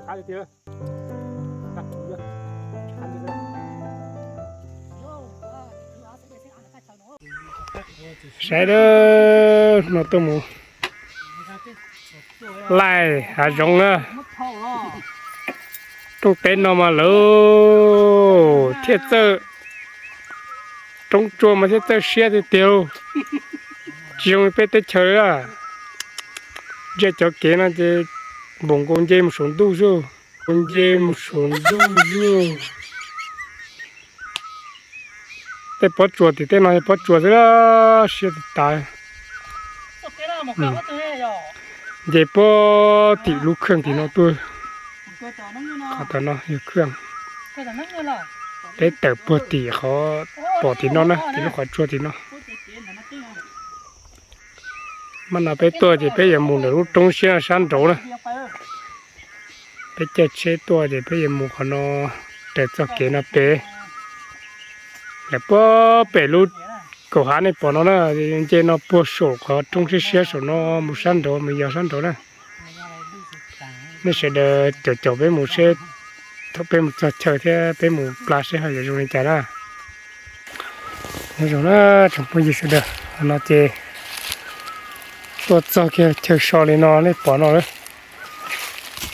Saib na, no tuaj mus laij hav zoov na. Rooj teb no mas lawv thiaj txawj, roob tsua mas thiaj txawj siab tiag tiag. Tsis zoo li peb teb chaws li. Ntsia cov kev no ces npaum nkaus nce mus saum ntuj xwb. Nkaus nce mus saum ntuj xwb. Tej pob tsuas tim tej no yog pob tsuas xwb, siab tas tas. Nce puag tim lub khaj tim no tuaj. Qhov tom no yog khaj. Peb tawm puag tim qhov pom tim no na, tim lub qhov tsua tim no. Mas no peb tuaj ces peb yuav mus ntawm lub roob siab sab nraud na. Peb caij tsheb tuaj ces peb yuav mus qhov no, raws txoj kev no pem. Lawv puag pem lub kaum hav nej pom no na, nce no puag saum qhov roob siab siab saum no mus sab nraud mus yos sab nraud na. Nej sawv daws caum caum peb mus seb thaum peb mus txog chaw thiab peb mus pla seb ho yuav zoo li cas na. Nyob zoo na tsoom phooj ywg sawv daws, no ces tuaj txog kiag chaw so li no nej pom no lawm.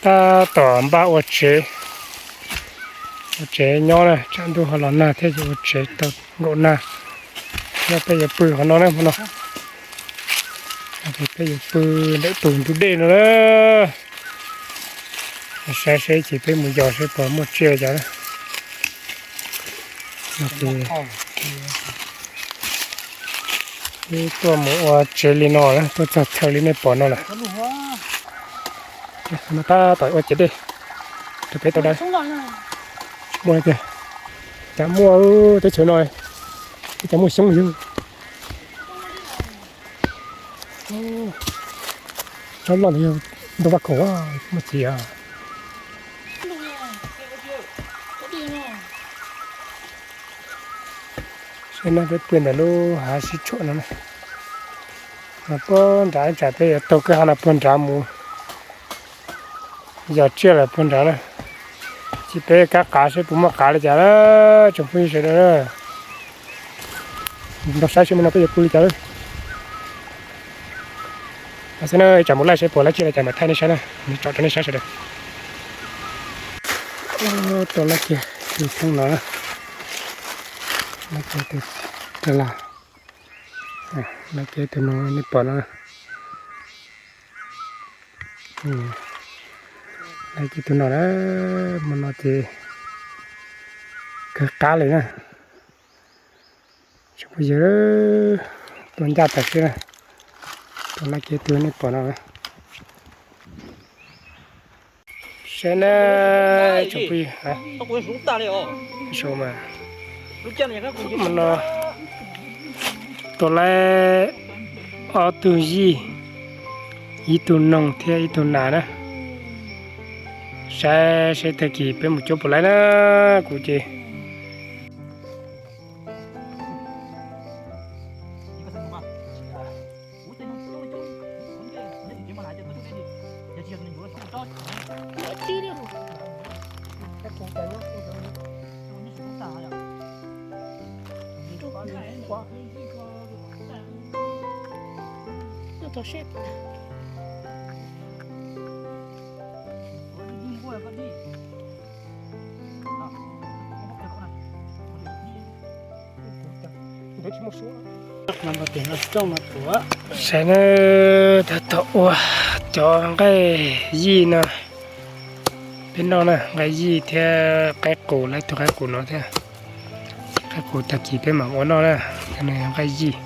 Tab tom npaj ua tsev, ua tsev nyob na, tsam ntuj ho los nag thiab ces ua tsev tau nkaum nag. Nyob peb yuav pw qhov no na, hmo no peb yuav pw ntawm tus ntug dej no na. Saib seb ces peb mus yos seb puas muaj tsiaj li cas na. Peb tuaj mus ua tsev li no na, tuaj txog chaw li nej pom no lawm. No tab tom ua ciav dej rau peb tau dawb. Muaj tiag, cas muaj teb chaws no, cas muaj xyoob yug. Tsob loj ntawd yog ntoo vaj khaum, muaj txiv. Saib na, peb pw ntawm lub hav sib tshuam no na. Puag nrad tsam peb yuav taug kwj ha no puag nrad mus yos tsiaj lawm puag nrad na. Ces peb kab qav seb puas muaj qav li cas na, tsoom phooj ywg sawv daws na. Nrog saib seb hmo no peb yuav pw li cas lawm. Xwb na, ib tsam mus laij seb puas laij tsiaj li cas mam thaij nej saib na, tsom rau nej saib sawv daws. Tuaj laij kiag tus thoob no, laij kiag tus, laij kiag tus no nej pom no. Laij kiag tus no na, hmo no ces kawg qab li na. Tsoom phooj ywg, tuaj ncaj tas siab na. Tuaj laij kiag tus nej pom no. Saib na, tsoom phooj ywg, hmo no tuaj laij ob tug yij, ib tug noog thiab ib tug nas na. Saib seb tag kis peb mus cuab puas laij na, kuv ces. Saib na, tab tom ua cov nqaij yij no peb noj na, nqaij yij thiab qaib qus, laib tug qaib qus no thiab. Qaib qus tag kis peb mam ua noj na, nqaij yij.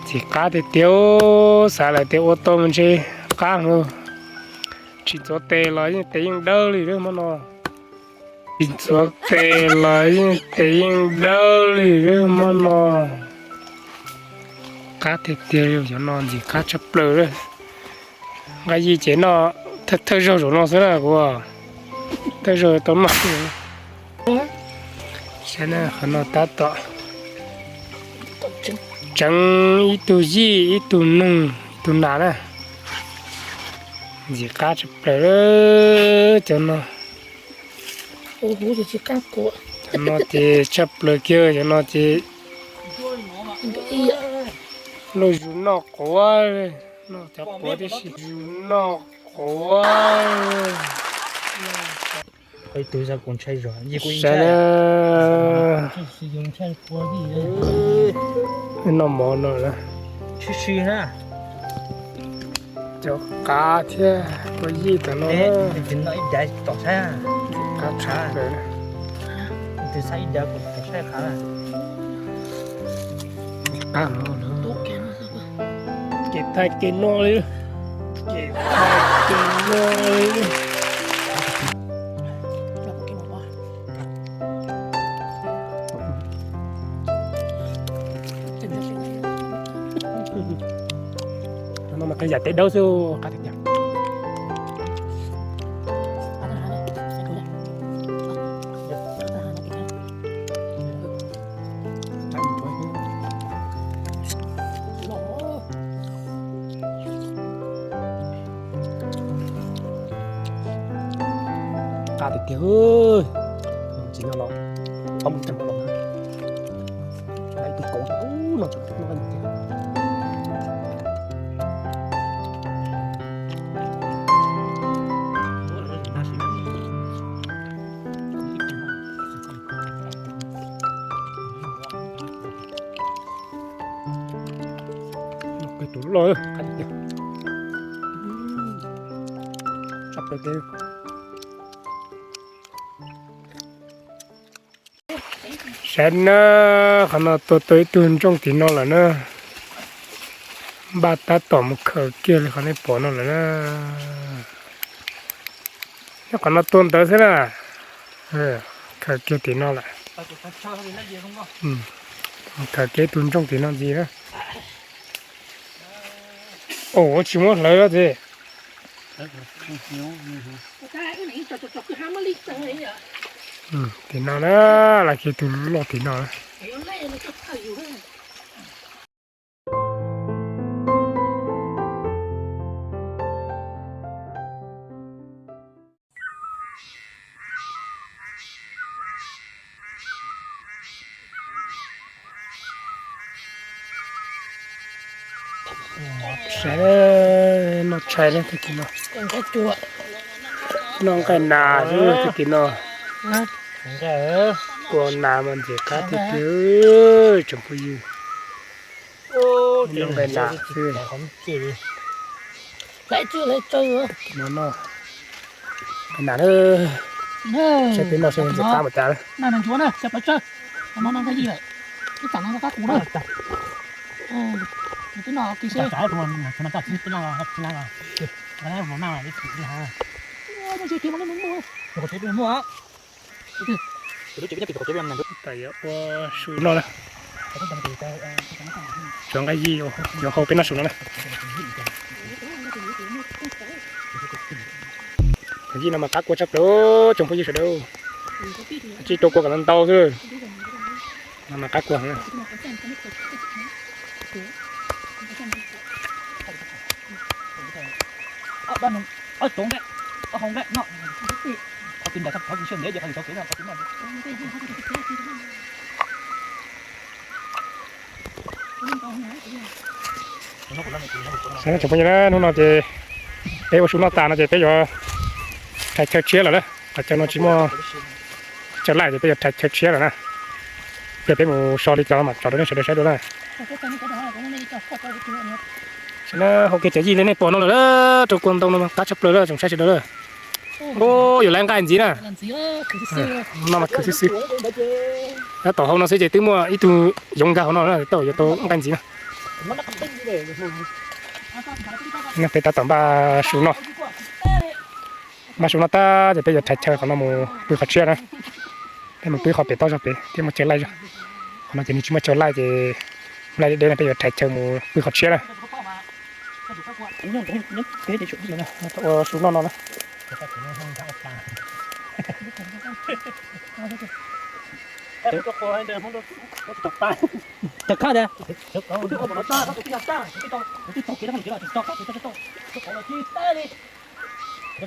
Ntxim qab tiag tiag, xav lawm tias ua tau mas ntshe qab heev. Tsis ntxuav tes los yeej tes yeej dawb li lawm hmo no. Tsis ntxuav tes los yeej tes yeej dawb li lawm hmo no. Qab tiag tiag, cov no ntxim qab tshaj plaws lawm. Nqaij yij ces noj thawj zaug zaum no xwb na kuv, thawj zaug tau noj. Saib na, qhov no tab tom tseev ib tug yij, ib tug noog, ib tug nas na. Ntxim qab tshaj plaws cov no. Cov no ces tshaj plaws kiag, cov no ces luj zus noj quav, noj cov quav tib si, zus noj quav. Saib na, noj mov no na. Cov qav thiab kua yij tam no. Qav tshaj plaws. Kev thaij kev noj li, kev thaij kev noj li. No mas qee yam teb dawb xwb, qab tiag tiag. Qab tiag tiag. Tsis no los tau mus tseem los na. Ib tug kauv no tseem no tiag. Tus loj, tshaj plaws. Saib na, qhov no tua tau ib tug ntsooj tim no lawm na. Npaj tab tom mus khaws kiag li qhov nej pom no lawm na. Nyob qhov no tua ntawd xwb na. Khaws kiag tim no lawm. Khaws kiag ib tug ntsooj tim no ntxiv na. Ua tsis muab hlawv los ces. Tim no na, lawv kiag tus loj tim no. Saib, noj tshais na tag kis no. Noj nqaij nas xwb tag kis no. Kua nas mas ntxim qab tiag tiag tsoom phooj ywg. Noj nqaij nas xwb. No noj nqaij nas na. Saib peb noj saib ntxim qab npaum cas. Tam yuav ua su noj na. Cov nqaij yij yuav hau peb noj su no na. Cov yij no mas qab kua tshaj plaws tsoom phooj ywg sawv daws. Tsis rau kua kom ntau xwb. No mas qab kua. Tsoom phooj ywg na, hnub no ces peb ua su noj tas no ces peb yuav rhais chaw tshiab lawm na. Qhov chaw no tsis muaj chaw laij ces peb yuav rhais chaw tshiab lawm na. Ces peb mus so li cas mas tso rau nej sawv daws saib dua na. Saib na, hau kiag cov yij li nej pom no lawm, rau kua ntau no qab tshaj plaws lawm tsoom saib sawv daws lawm. Yuav laiv nqaij ntxiv na. No mas khwv xwb xwb. Tab tom hau no xwb ces twb muaj ib tug yoov nkag hauv no na, tab tom yuav tau nqaij ntxiv na. Peb tab tom npaj su noj. Npaj su noj tag ces peb yuav rhais chaw qhov no mus pw qhov tshiab na. Peb mus pw qhov pem toj zog pem thiab muaj chaw laij zog. Qhov no ces nws tsis muaj chaw laij ces laij deb deb no peb yuav rhais chaw mus pw qhov tshiab na. Ua su noj no na. Cov khab tias. Cov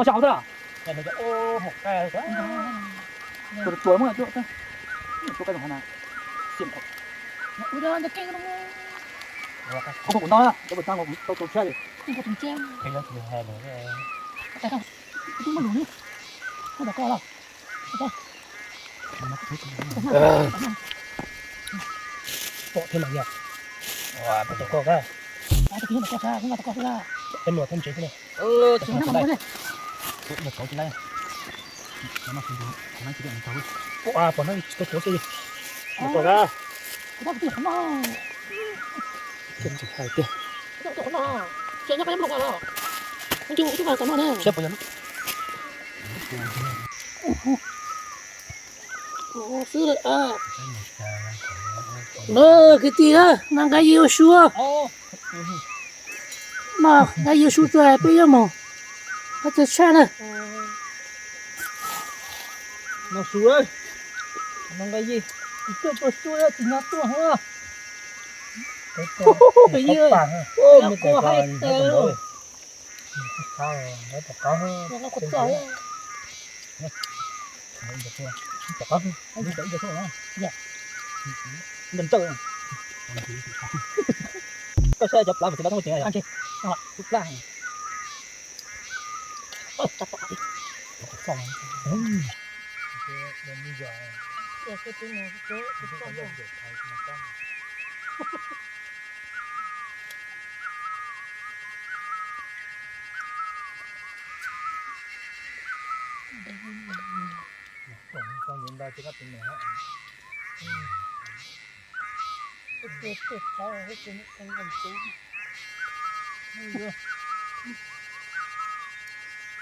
xya hauv xwb. Tus tus muab cov, cov cov hauv na. Sim, ua cov ntawd keej no. Qhov kuv ntau na, cov puas tau, kuv tau tau tshaj li. Kuv tsis muaj lus li. Muab tom koj los. Pom thiab mas yog. Pom tom koj, peb muaj thab ntsev xwb na. Pom no tsis tau tuav xwb. Pom koj. Hais tiag. Siab puas yog lub. Xwb lawm. No kwv tij na, no nqa yi ua su. No nqa yi ua su tso peb yuav mus. Qhov txawg tshaj na. No su, no nqa yi. Tsis tuaj tua su, tsis nyob tuaj heev. Peb yi, me quav haib tawm. Ntawm ntawm, koj saib cov plaub mas tsis tau txog ceev. Plab.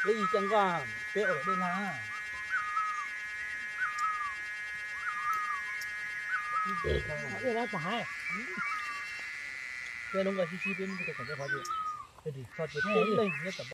Peb ib caj nqaj peb ua dej lag. Peb lub nqaij sib sib peb muab tau kom peb qhov ces peb dim txog ces peb leeg nyob tom